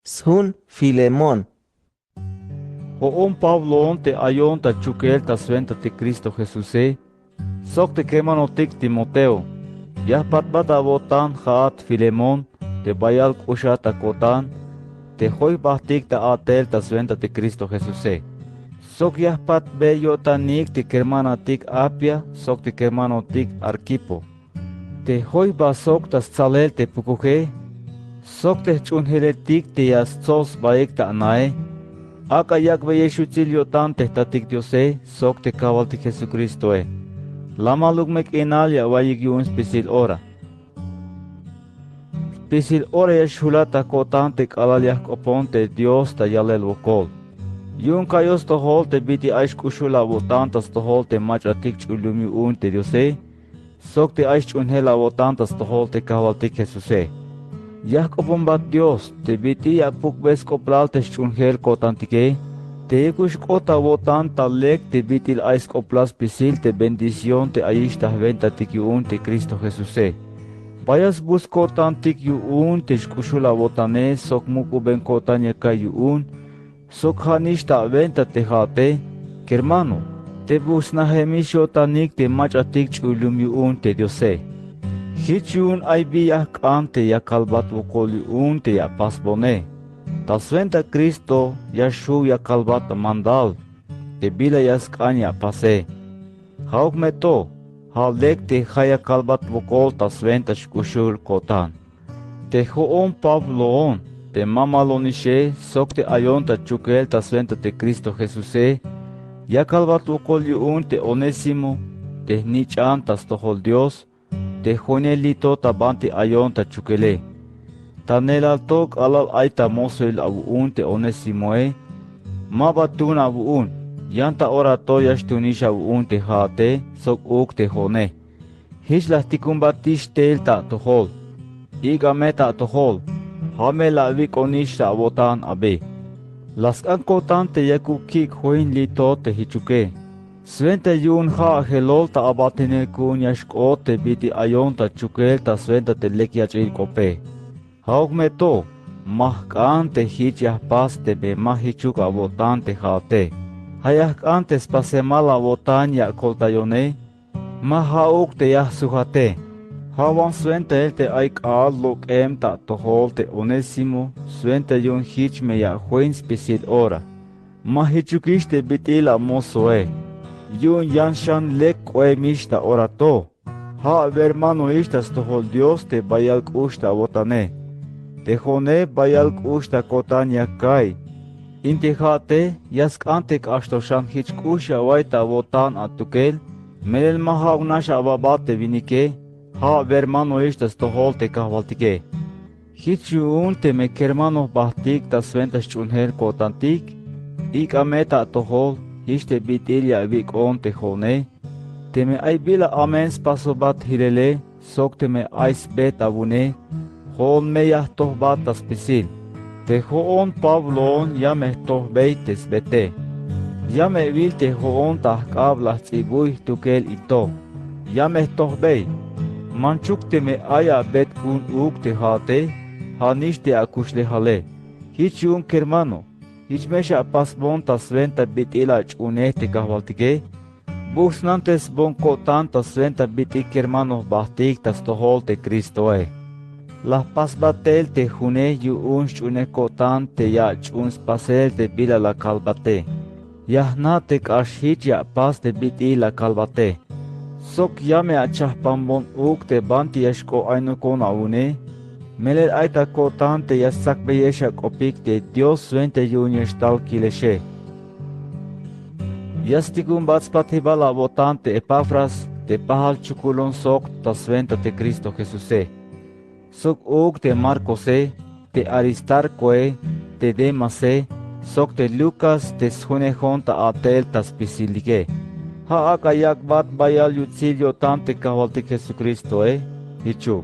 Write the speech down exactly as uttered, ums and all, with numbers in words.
Sjun Filemón. Jo'on Pabloon te ayon ta chukel ta swenta te Cristo Jesuse, sok te kermanotik Timoteo. Ya jpatbat awo'tan ja'at Filemón te bayal k'uxat ta ko'tan te joy jbajtik ta a'tel ta swenta te Cristo Jesuse. Sok ya jpatbe yo'tanik te kermanatik Apia sok te kermanotik Arquipo te joy jba sok ta stsalel te pukuje, sok te jch'uunjeletik te ya stsob sbaik ta anae. Ak'a yak'beyex yutsil yo'tan te jtatik Diose sok te Kajwaltik Jesucristoe. Lamaluk me k'inal ya awa'iyik yu'un spisil ora. Spisil ora ya xjulat ta ko'tan te k'alal ya jk'opon te Dios ta yalel wokol. Yu'un ka'yo stojol te bit'il ay xk'uxul awo'tan ta stojol te mach'atik ch'ul lum yu'un te Diose, sok te ay xch'uunjel awo'tan ta stojol te Kajwaltik Jesuse. Ya jk'oponbat Dios te bit'il ya apukbe sk'oplal te xch'uunjel ko'tantike, te yakuk xk'ot awo'tan ta lek te bit'il ay sk'oplal spisil te bendición te ayix ta jwentatik yu'un te Cristo Jesuse. Bayal sbujts ko'tantik yu'un te xk'uxul awo'tane sok muk'uben ko'tan ya ka'iy yu'un, sok ja'nix ta awenta te ja'ate. Kermano, tebuk snajemix yo'tanik te mach'atik ch'ul lum yu'un te Diose. Jich yu'un ay bi ya jk'an te ya kalbat wokol yu'un te ya apasbone. Ta swenta Cristo ya xju' ya kalbat amandal te bila ya sk'an ya apase. Ja'uk me to, ja' lek te ja' ya kalbat wokol ta swenta xk'uxul ko'tan. Te jo'on Pabloon, te mamalonixe sok te ayon ta chukel ta swenta te Cristo Jesuse, ya kalbat wokol yu'un te Onésimo, te jnich'an ta stojol Dios, te joinel li to ta banti ayon ta chukele. Ta neelal to k'alal ay ta mosoil awu'un te Onésimoe, ma ba tun awu'un, yan ta ora to ya xtuunix awu'un te ja'ate sok uuk te jo'one. Jich la jtikunbatix tel ta atojol. Ik'a me ta atojol, ja' me la awik'onix ta awo'tan abi. La sk'an ko'tan te yakuk kik' join li to te jichuke. Swenta yu'un ja' ajelol ta abatinel ku'un ya xk'ot te bit'il ayon ta chukel ta swenta te lek yach'il k'ope. Ja'uk me to, ma jk'an te jich ya jpas teme ma jichuk awo'tan te ja'ate. Ja' ya jk'an te spasemal awo'tan ya akoltayone, ma ja'uk te ya jsujate. Ja' wan swentail te ay k'aal lok'em ta atojol te Onésimo, swenta yu'un jich me ya join spisil ora. Ma jichukix te bit'il amosoe. Yu'un yan xan lek k'oemix ta ora to. Ja' awermanoix ta stojol Dios te bayal k'ux ta awo'tane. Te jo'one bayal k'ux ta ko'tan ya ka'iy. In te ja'ate ya sk'an te k'ax to xan jich k'ux ya awa'iy ta awo'tan atukel, melel ma ja'uk nax awabat te winike, ja' awermanoix ta stojol te Kajwaltike. Jich yu'un teme kermano jbajtik ta swenta xch'uunjel ko'tantik, ik'a me ta atojol jich te bit'il ya awik'on te jo'one. Teme ay bila amen spasobat jilele sok teme ay sbet awu'une, jo'on me ya jtojbat ta spisil. Te jo'on Pabloon ya me jtojbey te sbete. Ya me awil te jo'on ta jk'ab la jts'ibuy jtukel in to. Ya me jtojbey. Manchuk teme ay abet ku'un uuk te ja'ate, ja'nix te akuxlejale. Jich yu'un kermano, jich me xa apasbon ta swenta bit'il ach'uunej te Kajwaltike. Bujts'nantesbon ko'tan ta swenta bit'il kermano jbajtik ta stojol te Cristoe. La jpasbat tel te june yu'un xch'uunej ko'tan te ya ach'uun spasel te bila la kalbate. Ya jna' te k'ax jich ya apas te bit'il la kalbate. Sok ya me achajpanbon uuk te banti ya xk'o'aynukon awu'une, melel ay ta ko'tan te ya stsakbeyex ak'opik te Dios swenta yu'un ya xtal kilexe. Ya stikunbat spatjibal awo'tan te Epafras te pajal chukulon sok ta swenta te Cristo Jesuse. Sok uuk te Marcose, te Aristarcoe, te Demase, sok te Lucas te sjunejon ta a'tel ta spisiltike. Ja' ak'a yak'bat bayal yutsil yo'tan te Kajwaltik Jesucristoe. Jichuk.